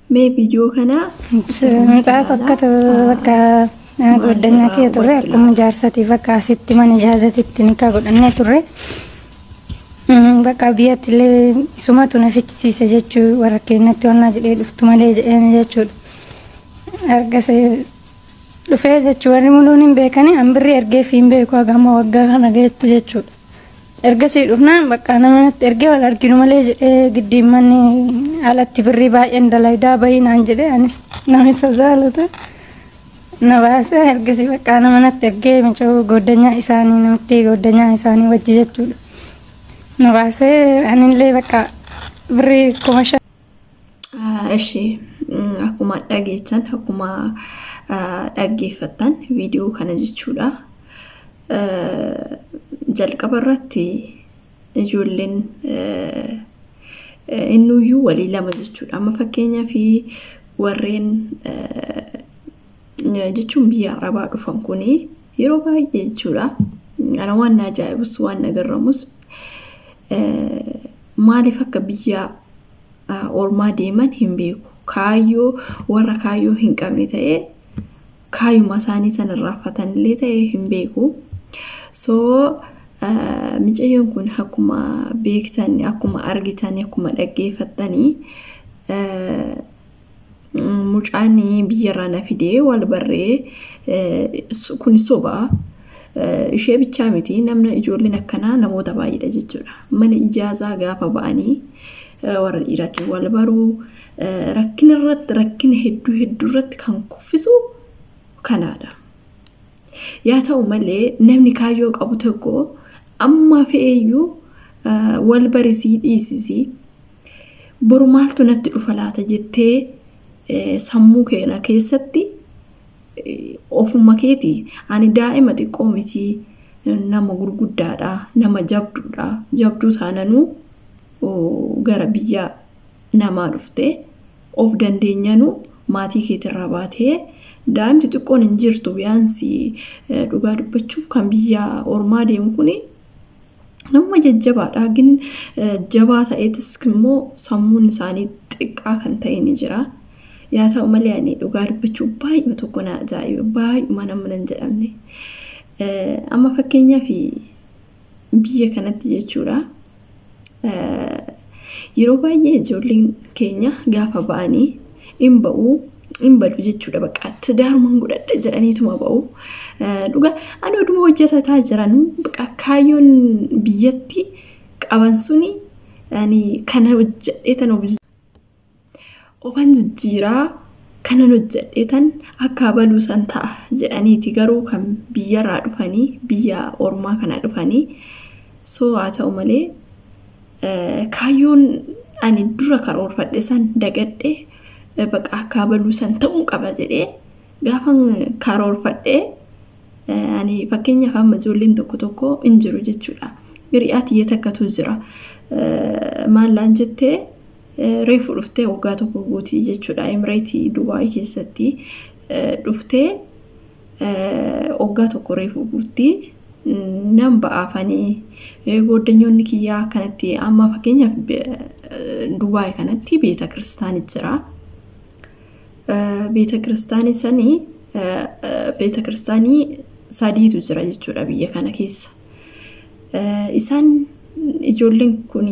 Mee viidiyoo kana Mucaa tokkotu bakka goddanyaa kiyya turre, akkuma jaarsatiif bakka asitti mana ijaazatitti nikaa godhannee turre. Bakka biyyatti illee isumatu na fichisiise jechuu, warra keenyatti onnaa jedhee dhuftu malee jedheen jechuudha. Erga dhufee jechuu warri muluun hin beekani, an birrii ergee fi hin beeku hagama waggaa kana geettu jechuudha. Ergasii dhufnaan bakka nama natti ergee wal arginu malee jedhee giddiin manni alatti birrii baay'een dalaydaa bahii naan jedhee, anis nama isa jaalatu na baasee, ergasii bakka nama natti ergee mucoo goddanyaa isaanii namitti goddanyaa isaanii wajji jechuudha. Na baasee anillee bakka birrii 5,000. Eshi, akkuma dhageechan, akkuma dhaggeeffattan viidiyoo kana jechuudha. Jalqaba irratti ijoolleen innuyyuu walii lama jechuudha. Amma fakkeenyaaf warreen jechuun biyya Arabaa dhufan kuni yeroo baay'ee jechuudha. Ana waan na ajaa'ibus waan na garramus, maaliif akka biyya ormaa deeman hin beeku. Kaayyoo warra kaayyoo hin qabne ta'ee, kaayyuma isaanii sana irraanfatan illee ta'ee hin beeku. So mucayyoon kun akkuma beektan, akkuma argitan, akkuma dhaggeeffattanii, mucaan biyyarraa na fidee wal barree kun soba. Ishee bichaa miti, namni ijoolleen akkanaa namoota baay'eedha jechuudha. Mana ijaazaa gaafa ba'anii warra dhiiraatiin wal baruu, rakkina irratti rakkina hedduu hedduu irratti kan kuffisu kanaadha. Yaa ta'u malee namni kaayyoo qabu tokko amma fe'eeyyuu wal barisii dhiisisii, boru maaltu natti dhufa laata jettee sammuu keenya keessatti ofuma keetii, ani daa'ima xiqqoo miti, nama gurguddaadha, nama jabduudha, jabduu taananuu gara biyya namaa dhuftee of dandeenyanuu maatii keetirraa baatee, daa'imti xiqqoon hin jirtu. Biyyaansi dhugaa dubbachuuf kan biyya ormaa deemu kuni nama jajjabaadha. Gin jabaa ta'eetis immoo sammuun isaanii xiqqaa kan ta'e ni jira. Yaa ta'u malee ani dhugaa dubbachuuf baay'uma tokko na ajaa'iba, baay'uma nama nan jedhamne. Amma fakkeenyaaf biyya kanatti jechuudha. Yeroo baay'ee ijoolleen keenya gaafa ba'anii hin ba'uu hin badu jechuudha, bakka tidaarumaan godhadha jedhaniituma ba'u. Dhugaa ani oduma hojjetataa jiran bakka kaayyoon biyyatti qaban suni, ani kana hojjedhee tan ofan jijjiiraa, kanan hojjedhee tan akka abaluu san ta'a jedhaniiti garuu kan biyyarraa dhufanii, biyya ormaa kana dhufanii. So haa ta'u malee kaayyoon ani dura karoorfadhe san dagadhe, bakka akka abaluu san ta'uu qaba jedhee gaafan karoorfadhe, ani fakkeenyaaf amma ijoolleen tokko tokko hin jiru jechuudha. Hiriyaa tiyya takkatu jira. Maallaan jettee, reefu dhuftee waggaa tokko guutii jechuudha. Emireetii Dubaay keessatti dhuftee waggaa tokko reefu guutii. Nan ba'aafanii goddanyoonni kiyyaa kanatti, amma fakkeenyaaf Dubaay kanatti beeta kiristaanii jira. Beeta kiristaanii sanii, beeta kiristaanii sadiitu jira jechuudha biyya kana keessa. Isaan ijoolleen kun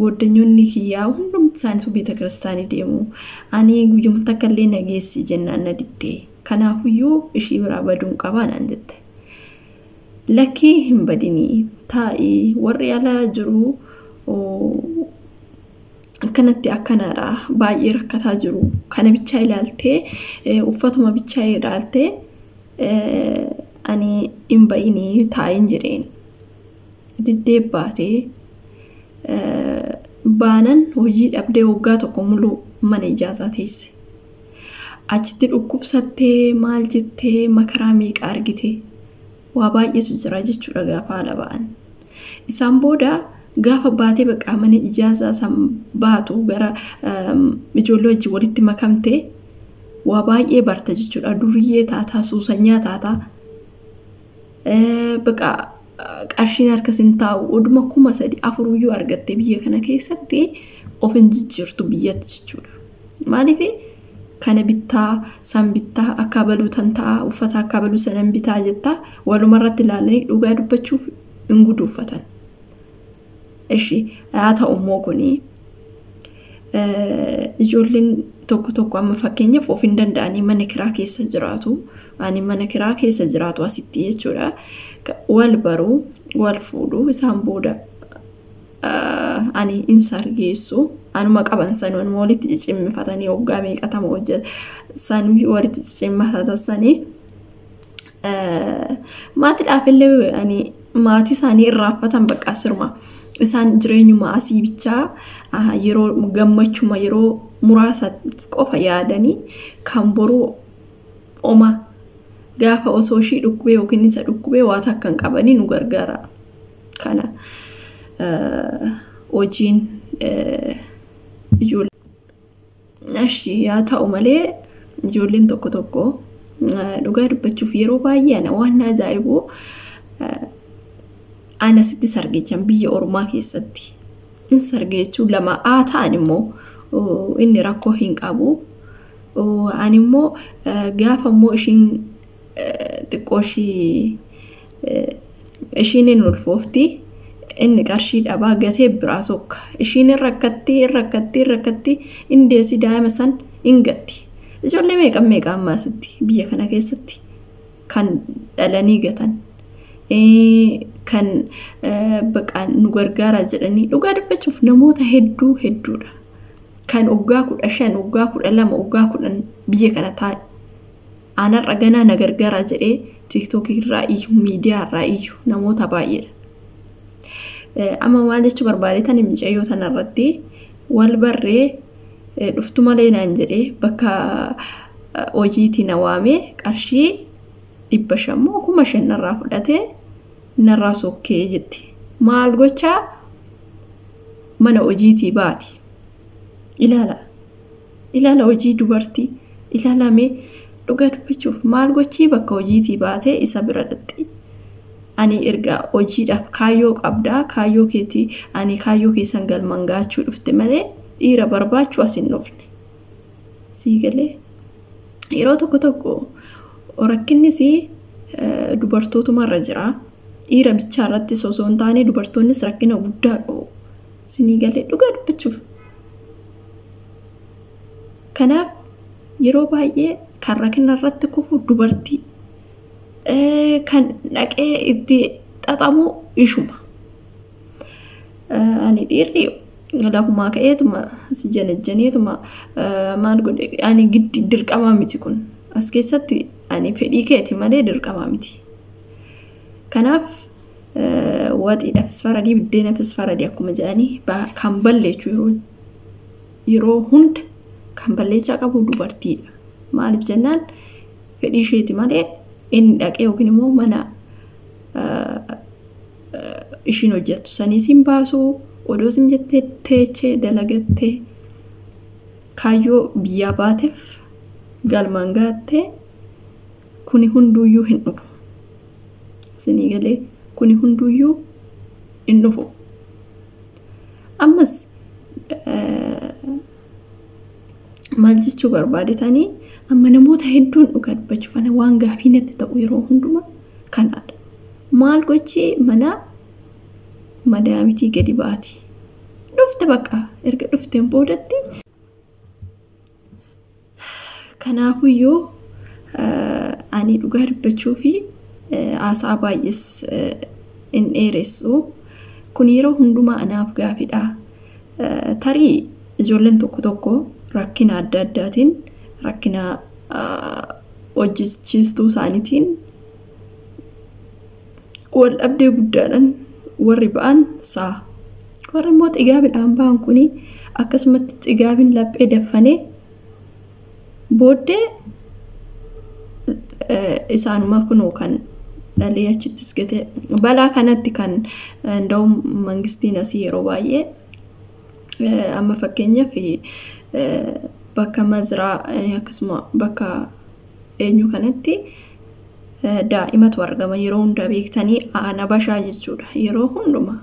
goddanyoonni kiyyaa hundumti isaaniitu beeta kiristaanii deemu. Ani guyyuma takka illee na geessi jennaan na diddee. Kanaafuyyuu ishii biraa baduun qabaa naan jette. Lakkii, hin badinii, taa'ii, warri ala jiru akkanatti akkanaadha, baay'ee rakkataa jiru, kana bichaa ilaaltee, uffatuma bichaa ilaaltee ani hin ba'inii taa'in jedheen. Diddee baatee baanan hojii dhabdee waggaa tokko muluu mana ijaazaa teesse. Achitti dhukkubsattee, maal jettee, makaraa meeqa argite, waa baay'eetu jira jechuudha gaafa haala ba'an. Isaan booda gaafa baatee bakka mana ijaazaa san baatu gara ijoollee wajjin walitti makamtee waa baay'ee barta jechuudha. Duriyyee taataa, suusanyaa taataa. Bakka qarshiin harkas hin taa'u, oduma 3,000 afuruyyuu argattee biyya kana keessatti of hin jijjiirtu biyyatti jechuudha. Maaliif Kana bittaa, san bittaa, akka baluu tan ta'a, uffata akka baluu sanan bitaa jettaa walumarratti ilaalanii dhugaa dubbachuuf hin guduuffatan. Ishi haa ta'u immoo kuni ijoolleen tokko tokko amma fakkeenyaaf of hin danda'anii mana kiraa keessa jiraatu. Ani mana kiraa keessa jiraatu asitti jechuudha. Wal baruu, wal fuudhuu isaan booda ani hin sargeessu. Anuma qaban sanuu anuma walitti cicimmifatanii waggaa meeqatama hojjetan sanuu walitti cicimmitatan sanii maatiidhaaf illee ani maatii isaanii irraanfatan bakka sirma. Isaan jireenyuma asii bichaa yeroo gammachuma yeroo muraasa qofa yaadanii kan boruu oma gaafa osoo ishii dhukkubee yookiin isa dhukkubee waa takka hin qabanii nu gargaara. Kana hojiin ijoollee. Ashi haa ta'u malee ijoolleen tokko tokko dhugaa dubbachuuf yeroo baay'ee ana waan na ajaa'ibu ana sitti sargeechan biyya ormaa keessatti. In sargeechuu lama haa ta'an immoo inni rakkoo hin qabu. Ani immoo gaafa immoo ishiin xiqqoo ishii ishiin hin ulfoofti inni qarshii dhabaa gatee biraa sokka. Ishiin hin rakkatti hin rakkatti hin rakkatti hin deessi daa'ima san hin gatti. Ijoollee meeqa meeqa amma asitti biyya kana keessatti kan dhalanii gatan. Kan baqa nu gargaara jedhanii dhugaa dubbachuuf namoota hedduu hedduudha. Kan waggaa 15, waggaa 12, waggaa 10 biyya kana taa'e. Anarra ganaa na gargaara jedhee tiiktookii irraa iyyu, miidiyaa irraa iyyu namoota baay'eedha. Amma maal jechuu barbaadetan mucayyoo sanarratti wal barree dhuftu malee naan jedhee bakka hojiitii na waamee qarshii 500 moo 5000 narraa fudhatee narraa sokkee jetti. Maal gochaa mana hojiitii baati. Ilaala. Ilaala hojii dubartii. Ilaalamee dhugaa dubbachuuf maal gochii bakka hojiitii baatee isa bira dhaqxi. Ani erga hojiidhaaf kaayyoo qabdaa kaayyoo keetii ani kaayyoo keessan galmaan gahachuu dhufte malee dhiira barbaachuu as hin dhufne. Sii galee yeroo tokko tokko rakkinnis dubartootumarra jira. Dhiira bichaa irrattis osoo hin taane dubartoonnis rakkina guddaa qabu. Sinii galee dhugaa dubbachuuf. Kanaaf yeroo baay'ee kan rakkina irratti kufu dubartii kan dhaqee itti xaxamu ishuma. Ani dhiirri lafumaa ka'eetuma si janajjaneetuma maal godhe ani giddi dirqamaa miti kun. As keessatti ani fedhii keeti malee dirqamaa miti. Kanaaf waxiidhaafis faradii biddeenaafis faradii akkuma jedhanii kan balleechu yeroo hunda kan balleechaa qabu dubartiidha. Maaliif jennaan fedhii isheeti malee inni dhaqee yookiin immoo mana ishiin hojjettu saniis hin baasu odoo isin jettee teechee dalagattee kaayyoo biyyaa baateef galmaan gaattee kuni hunduuyyuu hin dhufu. Isinii galee kuni hunduuyyuu hin dhufu. Ammas maal jechuu barbaadetanii amma namoota hedduun dhugaa dubbachuuf ana waan gaafii natti ta'u yeroo hundumaa kanaadha. Maal gochi mana madaamitii gadi baati. Dhufte bakka erga dhufteen boodatti. Kanaafuyyuu ani dhugaa dubbachuu fi haasaa baay'ees hin dheeressu. Kun yeroo hundumaa anaaf gaafiidha. Tarii ijoolleen tokko tokko rakkina adda addaatiin rakkina hojjechiistuu isaaniitiin wal dhabdee guddaadhaan warri ba'an sa'a. Warri immoo xigaabiidhaan ba'an kuni akkasumatti xigaabiin laphee daffanee booddee isaanuma kunuu kan dhalee achittis gatee balaa kanatti kan nda'u mangistiin asii yeroo baay'ee amma fakkeenyaaf bakka maziraa akkasuma bakka eenyu kanatti daa'imatu argama yeroo hundaa beektanii ana bashaa jechuudha yeroo hundumaa.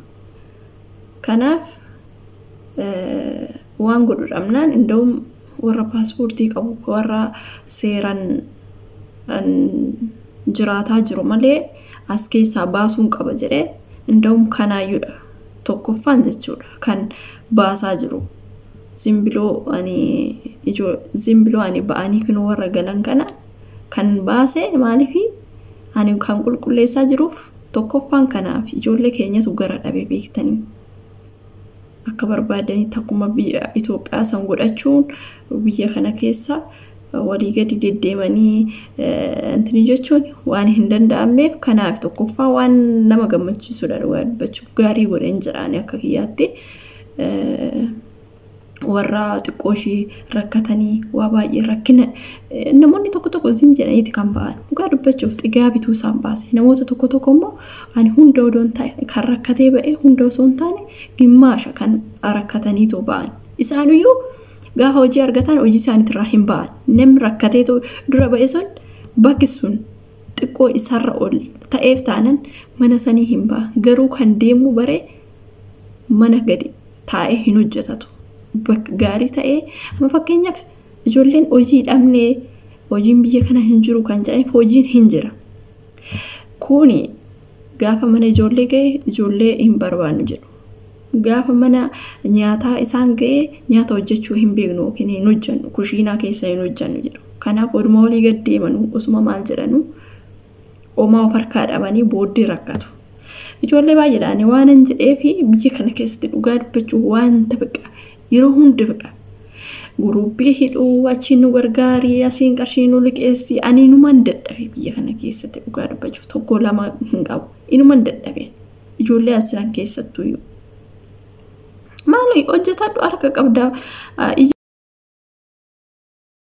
Kanaaf waan godhu dhabnaan nda'u Warra paaspoortii qabu, warra seeraan jiraataa jiru malee as keessaa baasuun qaba jedhee inda'uun kanaayyuudha. Tokkoffaan jechuudha kan baasaa jiru. Zimbiloo ani zimbiloo ani ba'anii kunuu warra galan kana kan baase maaliifi ani kan qulqulleessaa jiruuf tokkoffaan kanaaf ijoollee keenyatu gara dhabe beektanii. Akka barbaadanitti akkuma biyya Itoophiyaa san godhachuun biyya kana keessa walii gadi deddeemanii intini jechuun waan hin danda'amneef kanaaf tokkoffaa waan nama gammachiisudha dhugaa dubbachuuf gaarii godheen jedhaani akka kiyyaatti. Warra xiqqoo ishii rakkatanii waa baay'ee rakkina namoonni tokko tokko zim jedhaniiti kan ba'an dhugaa dubbachuuf xigaa bituu isaan baase namoota tokko tokko immoo ani hunda odoo hin taane kan rakkatee ba'e hunda osoo hin taane gimmaasha kan rakkataniitoo ba'an isaanuyyuu gaafa hojii argatan hojii isaaniitirraa hin ba'an namni rakkatee dura ba'e sun bakki sun xiqqoo isarra ol ta'eef taanan mana sanii hin ba'an garuu kan deemuu bare mana gadi taa'ee hin hojjetatu. Bakka gaarii ta'ee amma fakkeenyaaf ijoolleen hojii dhabnee hojiin biyya kana hin jiru kan jedhaniif hojiin hin jira. Kuni gaafa mana ijoollee ga'e ijoollee hin barbaannu jedhu. Gaafa mana nyaataa isaan ga'e nyaata hojjechuu hin beeknu yookiin hin hojjennu kushiinaa keessa hin hojjennu jedhu. Kanaaf oduma olii gad deemanuu osuma maal jedhanu homaa of harkaa dhabanii booddee rakkatu. Ijoollee baay'eedhaan waan hin jedhee fi biyya kana keessatti dhugaa dubbachuu wanta baqa yeroo hunda baqa. Guruppii hidhuu achiin nu gargaarii asiin qarshii nu liqeessi ani inuman dadhabe biyya kana keessatti dhugaa dubbachuuf tokko lama hin qabu inuman dadhabe ijoollee as jiran keessattuyyuu. Maali hojjetadhu harka qabdaa.